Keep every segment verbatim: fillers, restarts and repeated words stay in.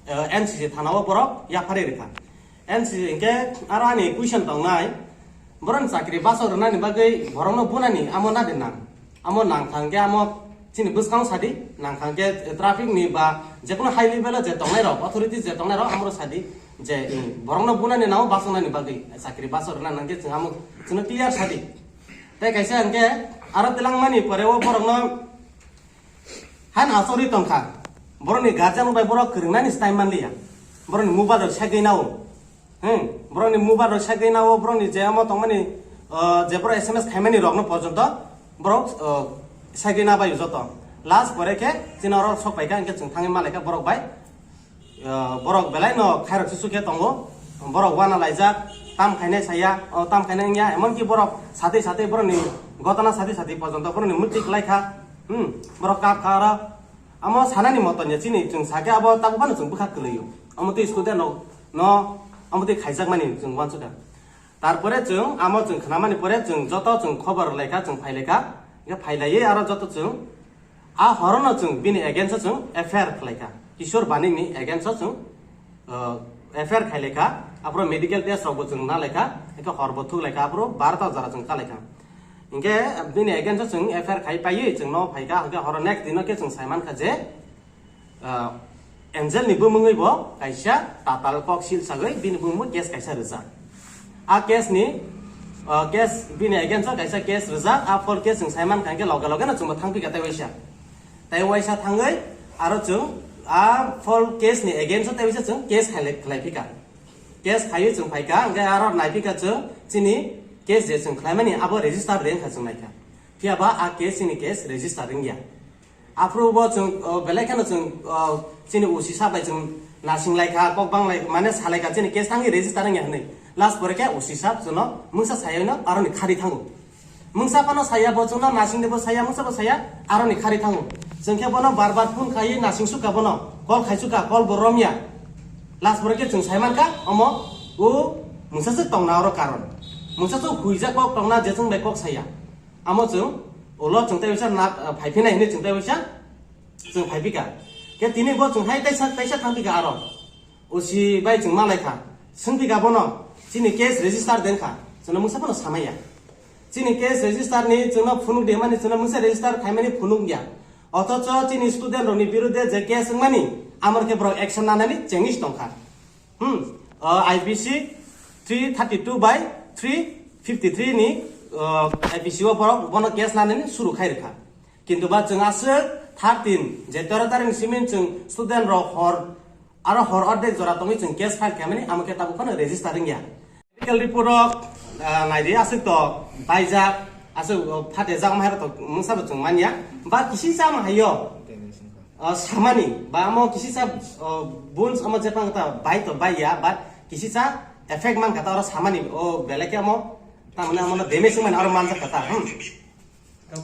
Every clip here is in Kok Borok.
eh, N C C thana o borok yapharwi rwkha. N C C hinkhe aro ani question tongnai, borokni chakri basok rwnani bagwi borokno bunani amo nadi nang. Amo nang thang khe amo chini bwskango sadi, nang thang khe traffic ni ba jekono high level o je tongnai rok, authorities je tongnai rok, amoro sadi je, hmm, borokno bunani nang basoknani bagwi, chakri basok rwna nang khe chwng amo chwngno clear sadi. Tei kaisa hinkhe aro twlangmani pore o borokno han asogwi tongkha. Borokni guardian bai borok kwrwngnani style manliya. Borokni mobile rok segwi nao. Hmm, borokni mobile rok segwi nao, borokni je omo tongmani, uh, je borok S M S khaimani rokno porjonto borok, uh, segwi na bai joto. Last pore khe chini oro sok paikha, hinkhe chwng thangwi malaikha borok bai. Uh, borok belai no khairok susu khe tongo. Borok wana laijak, tam khainai saya, o tam khainai wngya, emonki borok satwi satwi borokni gotana satwi satwi porjonto borokni mwtwi kwlaikha. Hmm, borok kap kha oro. Amo sanani moton ya chini chwng sakhe abo tabuk phano chwng bwkha kwlwio. Amo tei student rok no amo tei khaijakmani chwng uansukha. Tarpore chwng amo chwng khnamani pore chwng joto chwng khobor laikha, chwng phailaikha. Hinkhe phailaiwi aro joto chwng a horono chwng bini against o chwng F I R khlaikha. Kishore Banikni against o chwng, uh, F I R khailaikha. Aphuru medical test rokbo chwng nalaikha. Hinkhe horbo thuklaikha, aphuru barota jora chwng kalaikha. Hinkhe bini against o chwng F I R khai paiwi chwng no phaikha, hinkhe horo next dino khe chwng saimankha je, ah, Angel ni bumungwi bo kaisa tatal kok sil sagwi bini bumungbo case kaisa rijak. A case ni, ah, case bini against o kaisa case rijak, a false case chwng saimankha hinkhe loge loge no chwngbo thangphikha tei waisa. Tei waisa thangwi aro chwng a false case ni against o tei waisa chwng case khailai, khlaiphikha. Case khaiwi chwng phaikha, hinkhe aro naiphikha chwng chini case je chwng khlaimani abo register de wngkha chwng naikha. Phiya ba a case chini case register wngya. Aphuru bo chwng, o, belai kheno chwng, o, chini O C sir bai chwng nasing laikha, kok bang lai, mane salai kha chini case thangwi register wngya hwnwi. Last pore khe O C sir chwngno mungsa saywi no aroni khari thango. Mungsa phano saya, bo chwngno nasing de bo saya, mungsa bo saya, aroni khari thango. Chwng khe bono bar bar phone khaiwi nasing sukha bono, call khai sukha, call bo romya. Last pore khe chwng sai mankha, omo o mungsa swk tongna oro karon. Mungsa swk huijak kok tongna je chwng bai kok saya. Amo chwng ulo chwng tei waisa na, phai phinai hinwi chwng tei waisa chwng phai phika. Khe tini bo chwng hai taisa, taisa thang phika aro. O C bai chwng malai kha. Swng phika bono, chini case register den kha. Chwngno mungsa phano samaya. Chini case register ni chwngno phunuk de mani, chwngno mungsa register khai mani phunuk ya. Othocho chini student rokni birudhe je case wngmani, amor khe borok action nanani chengis tongkha. Hmm, o, I P C three thirty-two by three fifty-three ni, o, I P C o borok bono case nanani suru khai rwkha. Kintu ba chwng aswk thirteen, je tero tarikh ni simi chwng student rok hor, aro hor ordek jora tongwi chwng case file khaimani, amo khe tabuk phano register wngya. Medical report rok, ah, naidi aswk to baijak, aswk, o, phatejak, omo hai rok to mungsa bo chwng manya. Ba kisi chama haio, o, samani, ba amo kisi cha, o, bones amo jepang ta bai to baiya, but kisi cha effect man kata oro samani, o, belai khe amo, tamani amo no damage wngmani oro manjak kata, hmm.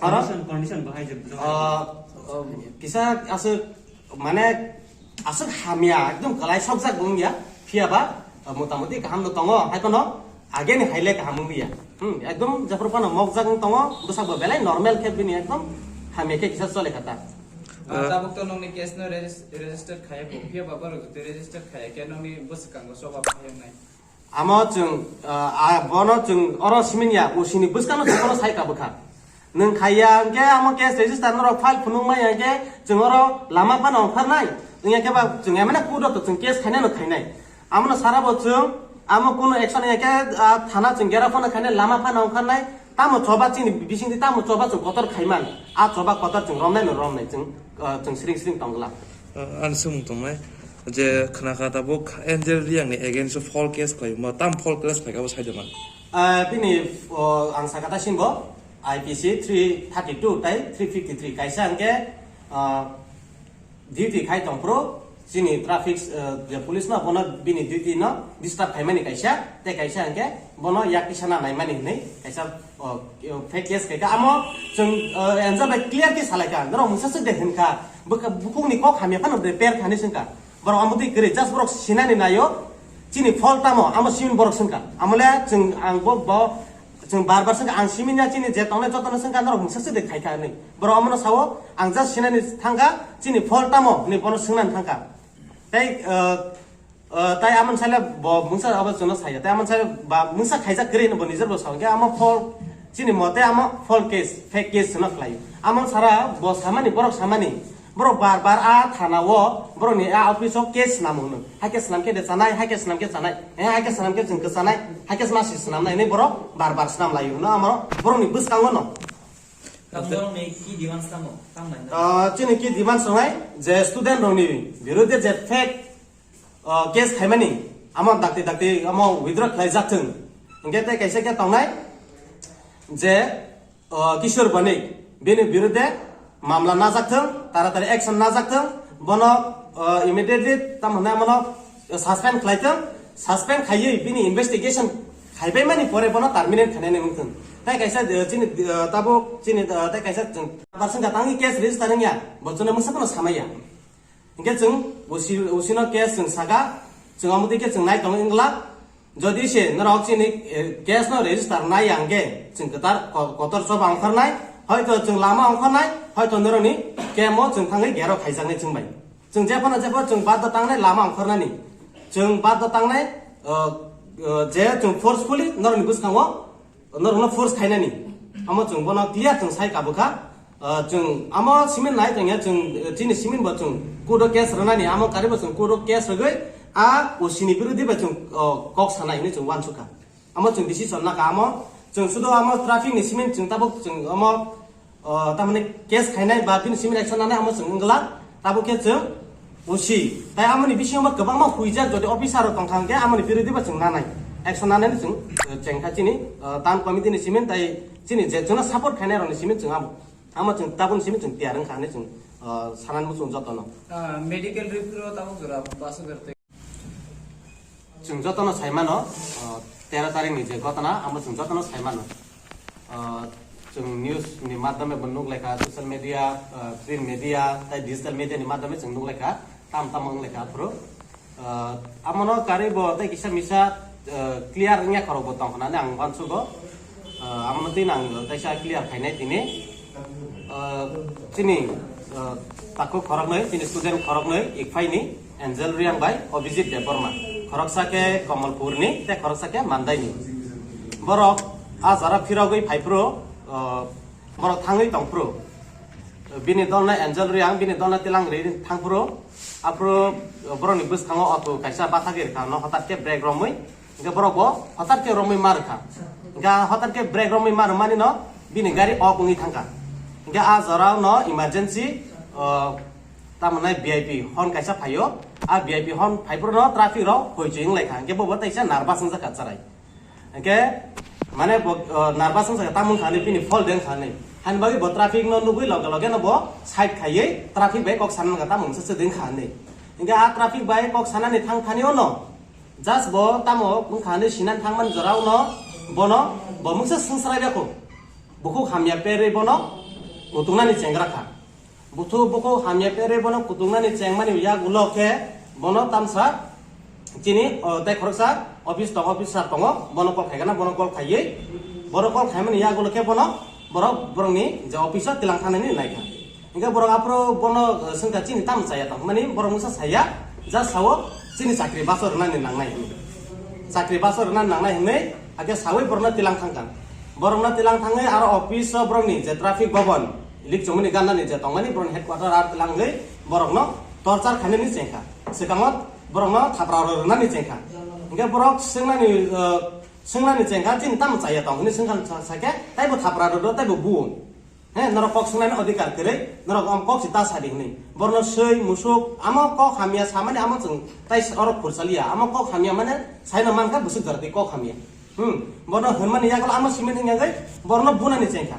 Oro? Condition, condition bahai je bujak. Ah, ah, kisa aswk, mane, aswk hamya, ekdom kwlai sokjak bo wngya, phiya ba, ah, motamuti kaham no tongo, hai phano ageni haile kaham wngya. Hmm, ekdom jephru phano mokjak wng tongo, bwsak bo belai normal khe bini ekdom hamya khe kisa chole kha ta. Ah, tabuk to nongni case no regis-, register khaya kho, phiya ba borok jodi register khaya khe nongni bwswkango choba phai wngnai. Amo chwng, ah, ah, bono chwng oro siminya, O C ni bwskano chwng bono sai kabwkha. Nwng khaiya hwnkhe amo case register norok file phunuk maya hwnkhe chwng oro lama phano ongkharnai. Wngya khe ba chwng emane court o to chwng case khainai no khainai. Amono sara bo chwng amo kuno action ya khe, ah, thana chwng gera phano khainai, lama phano ongkharnai. Tamo choba chini bisingtwi tamo choba chwng kotor khaiman. A choba kotor chwng romnai no romnai chwng, ah, chwng sring sring tong glak. Ah, ani swngmung tongnai je khna kha tabuk Angel Reang ni against o false case khlai ma, tam false case khlai kha bo sai de man. Ah, bini, oh, ang saka ta simbo I P C three thirty-two tai three fifty-three kaisa hwnkhe, ah, duty khai tongphuru chini traffic, eh, je police no bono bini duty no disturb khaimani kaisa, tei kaisa hwnkhe bono yak kisa na naimani hinwi kaisa, oh, fake case khaikha. Amo chwng, eh, Angel bai clear khe salaikha, norok mungsa swk de hinkha, bwkha-, bukhukni kok hamya phano de per thani swngkha. Borok amo twi kwrwi, just borok sinani naio, chini fault tamo, amo simin borok swngkha. Amole chwng ang bo, bo, chwng bar bar swngkha, ang simin ya chini je tongnai jotono swngkha, norok mungsa swk de khaikha hinwi. Borok amono sao, ang just sinani thangkha, chini fault tamo hinwi bono swngnani thangkha. Tei, uh, uh, tei amon sale bo mungsa abo chwngno saya. Tei amon sale ba mungsa khaijak kwrwi hwnwi bo nijor bo sao. Hwnkhe amo false, chini mote amo false case, fake case chwngno khlaio. Amon sara bo samani, borok samani. Borok bar bar a thana o, borokni a office o case swnam hwno. Haikhe swnam khe de chanai, haikhe swnam khe chanai. Eh, haikhe swnam khe chwng kwchanai, haikhe masi swnamnai hwnwi borok bar bar swnam laio hwno amo borokni bwskango no. Tamo borokni ki demands tamo? Tamo nai? Ah, chini ki demands wngnai je student rokni biruddhe je fake, ah, case khaimani amo dakti dakti amo withdraw khlai jak thung. Hwnkhe tei kaisa khe tongnai je, ah, Kishore Banik bini biruddhe mamla najak thung, taratari action najak thung, bono, ah, immediately tamo hwnai bono suspend khlai thung, suspend khaiwi bini investigation khaibai mani pore bono terminate khainani wng thung. Tei kaisa, eh, chini, eh, tabuk chini, eh, tei kaisa chwng person ka tangwi case register wngya, bo chwngno mungsa phano samaya. Hwnkhe chwng O C, O C no case chwng saka, chwng omo twi khe chwng nai tongo wngla. Jodi se norok chini, eh, case no register nai ya hwnkhe chwng kwtal ko-, kotor choba ongkhornai, hoito chwng lama ongkhornai, hoito norokni camp o chwng thangwi gero khaijaknai chwng bai. Chwng jephano jepho chwng baddo tangnai lama ongkhornani. Chwng baddo tangnai, uh, uh, je chwng forcefully norokni bwskango norokno force khainani. Amo chwng bono clear chwng sai kabukha. Uh, chwng amo simin nai tongya chwng, uh, chini simin bo chwng court o case rwnani, amo karibo chwng court o case rwgwi a O C ni biruddhi bai chwng, uh, kok sanai hinwi chwng uansukha. Amo chwng decision naka amo chwng sudo amo traffic ni simin chwng tabuk chwng amo, o, tamani case khainai ba bini simin action nanai amo chwng wngla tabuk khe chwng O C. Tai amoni bisingo kwbangma huijak jodi officer rok tongkha hwnkhe amoni biruddhi ba chwng nanai action nanai chwng, o, chengkha chini, o, town committee ni simin tai chini je chwngno support khainai rokni simin chwng amo, amo chwng tabukni simin chwng tiyar wngkha hinwi chwng, o, sanani muchung jotono. Ah, medical report o tabuk jora basuk jora tei Chwng jotono sai mano, o, tero tarikni je ghotona, amo chwng jotono sai mano. O, chwng news ni madhyome bo nuk laikha, social media, o, print media, tei digital media ni madhyome chwng nuk laikha, tam tamo wng laikha aphuru. O, amono karwi bo tei kisa misa, o, clear wngya khorok bo tong khnani ang uansugo. O, amono twi nang teisa clear khainai tini. O, chini, o, takhuk khoroknwi, chini student khoroknwi, Ikphaini, Angel Riang bai Abhijit Debbarma. Khoroksa khe Kamalpurni, tei khoroksa khe Mandaini. Borok a jora phirogwi phaiphuru, o, borok thangwi tongphuru. Bini dolno Angel Riang, bini dolno tilang ri thangphuru. Aphuru borokni bwskango auto kaisa bathagwi rwkha, no hwtat khe brake romwi. Hingke borok bo hotar khe romwi ma rwkha. Hingke hotar khe brake romwi ma rwmani no bini gari ok wngwi thangkha. Hingke a jora no emergency, o, tamo nai V I P hon kaisa phaio. A V I P hon phaiphuru no traffic rok hoichoi wng laikha. Hingke bo bo teisa nervous wngjakha chwrai. Hingke mane bo, o, nervous wngjakha tamung kha hinwi bini fault de wngkha hinwi. Hani bagwi bo traffic no nugwi loge loge no bo side khaiwi traffic bai kok sana nangkha tamung se se de wngkha hinwi. Hingke a traffic bai kok sanani thang thani o no Just bo tamo wngkha hinwi sinan thangmani jorao no bono bo mungsa swngsrai ya kho. Bukhuk hamya perwi bono kutungnani chengra kha. Buthu bukhuk hamya perwi bono kutungnani chengmani yagulo khe bono tamsa chini, o, tei khoroksa office tongo, officer tongo, bono call khaigana, bono call khaiwi, bono call khaimani yagulo khe bono borok borokni je office o tilang thangnani naikha. Hingke borok aphuru bono, eh, swngkha chini tamo chaya tong hwnmani borok mungsa saya, just sao chini chakri baso rwnani nangnai hwnwi. Chakri baso rwnani nangnai hwnwi hakhe saui borokno tilang thangkha. Borokno tilang thangwi aro office o borokni je traffic bhavan, ilik chumuni gannani je tongmani borokni headquarter aro tilang wngwi borokno torchar khainani chengkha. Swkango borokno thapra rwnani chengkha. Hingke borok swngnani, eh, swngnani chengkha chini tamo chaya tong hwnwi swngkha sa-, sakhe taibo thapra rwdo taibo buo. He, norok kok swngnani odhikar kwrwi, norok am kok si ta sadi hwnwi. Borno swi, musuk, amo kok hamya samani amo chwng tai s-, oro khurchaliya. Amo kok hamya mane saino mankha bwswk jora tei kok hamya. Hmm, borno hwnmani yagulo amo simin wngya gwi, borno bunani chengkha.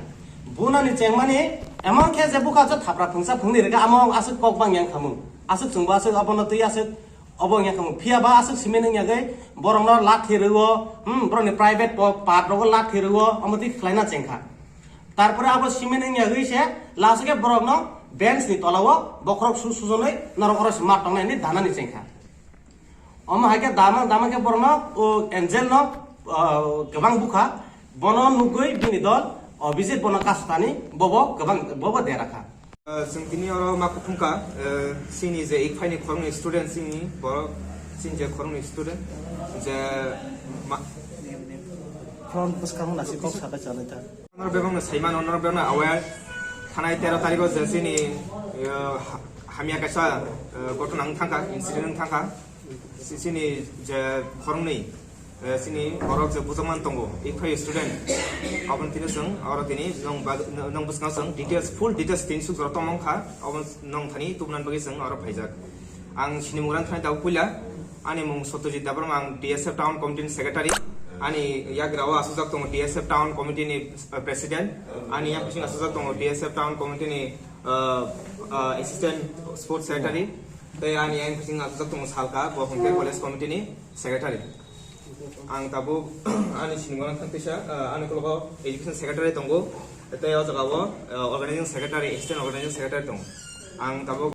Bunani chengmani emon khe je bukha je thapra phungsa phungni rega amo aswk kok bang yang khamung. Aswk chwngbo aswk abono twi aswk obo wngya khamung. Phiya ba aswk simin wngya gwi, borokno lathi rwo, hmm, borokni private po-, part rogo lathi rwo, amo twi khlaina chengkha. Tarpore abo simin wngya gwi se last khe borokno bench ni tola o bokhorok su sujonwi norok oro se ma tongnai hinwi danani chengkha. Omo hai khe dama dama khe borokno o Angel no, o, kwbang bukha, bono nugwi bini dol Abhijit bono kasutani bobo kwbang bobo dera kha. Uh, chwng tini oro ma kuphung kha, uh, chini je ikphai ni khoroknwi student, chini borok, chini je khoroknwi student, je ma- Front bwskango nasi kok sakai chanai ta. Norok bebakno saimano, norok bebakno aware thanai tero tarikh o je chini, uh, ha- hamya kaisa, uh, ghotona wng thangkha, incident wng thangkha. Si- chini je khoroknwi, eh, chini borok je bujokman tongo, ikphai student, aboni tini chwng oro tini nwng bag- nwng bwskango chwng details, full details tini suk jora tongmong kha, abo nwng thani tubunani bagwi chwng oro phaijak. Ang sinimung rang thani tabuk puila, ani mung Satyajit Debbarma, ang D S F Town Committee ni Secretary, ani yagra o asujak tongo D S F Town Committee ni, eh, President, ani yang bising asujak tongo D S F Town Committee ni, eh, eh, Assistant Sports Secretary, tei ani yang bising asujak tongo Salka, bo hwnkhe College Committee ni Secretary. Ang tabuk ani sinimung rang thani teisa, eh, ani ulo Education Secretary tongo, tei o jaga o, eh, Organizing Secretary, Assistant Organizing Secretary tongo. Ang tabuk